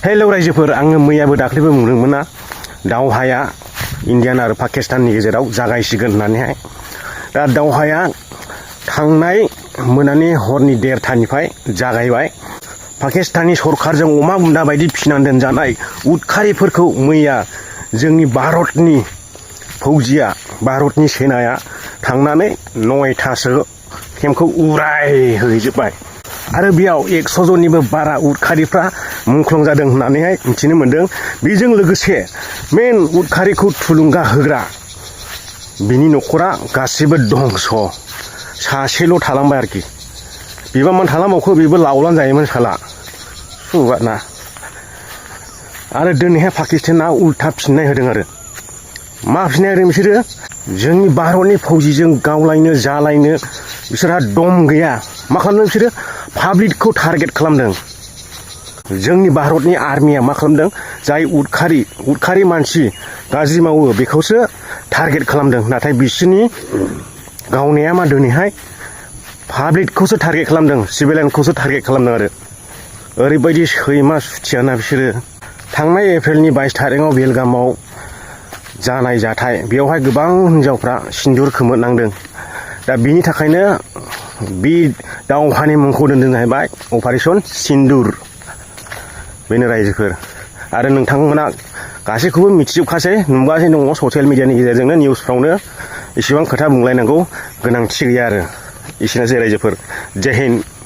Hello रायजोफोर, आङो मैयाबो दाख्लैबो बुंदोंमोन ना दावहाया इन्डियान आरो पाकिस्ताननि गेजेराव जागायसिगोन होननानैहाय। दा दावहाया थांनाय मोनानि हरनि 1:30निफ्राय जागायबाय। पाकिस्ताननि सरखारजों अमा बुन्दा बायदि फिनानै दोनजानाय उदखारिफोरखौ मैया जोंनि भारतनि फौजिया, भारतनि सेनाया थांनानै 9थासो केम्पखौ उरायहैजोब्बाय। आरो बेयाव 100 जननिबो बारा उदखारिफ्रा मुंख्लं जादों होननानैहाय मिथिनो मोन्दों। बेजों लोगोसे मेन उदखारिखौ थुलुंगा होग्रा बिनि न'खरा गासिबो दंस'। सासेल' थालांबाय आरोखि। बेबा मान थालांबावखो, बेबो लावलान जायोमोन साला सुबाना। आरो दिनैहाय पाकिस्ताना उल्था फिननाय होदों। आरो मा फिननाय होदों बिसोरो? जोंनि भारतनि फौजिजों गावलायनो जालायनो बिसोरहा दम गैया। मा खालामदों बिसोरो? पाब्लिकखौ टारगेट खालामदों। जोंनि भारतनि आर्मिया मा खालामदों? जाय उदखारि मानसि गाज्रि मावो बेखौसो टारगेट खालामदों। नाथाय बिसोरनि गावनाया मा दिनैहाय पाब्लिकखौसो टारगेट खालामदों, सिभिलियानखौसो टारगेट खालामदों। आरो ओरैबायदि सैमा सुथियाना बिसोरो। थांनाय एप्रिलनि 22 तारिखआव बेलगामाव जानाय जाथाय, बेवहाय गोबां हिनजावफ्रा सिन्दुर खोमोरनांदों। दा बिनि थाखायनो बे दावहानि मुंखौ दोनदों जाहैबाय अपारेशन सिन्दुर। बेनो रायजोफोर। आरो नोंथांमोना गासैखौबो मिथिजोबखासै, नुगासिनो दङ ससियेल मिडियानि गेजेरजोंनो, निउसफ्रावनो। इसेबां खोथा बुंलायनांगौ गोनांथि गैया। आरो एसेनोसै रायजोफोर। जय हिन्द।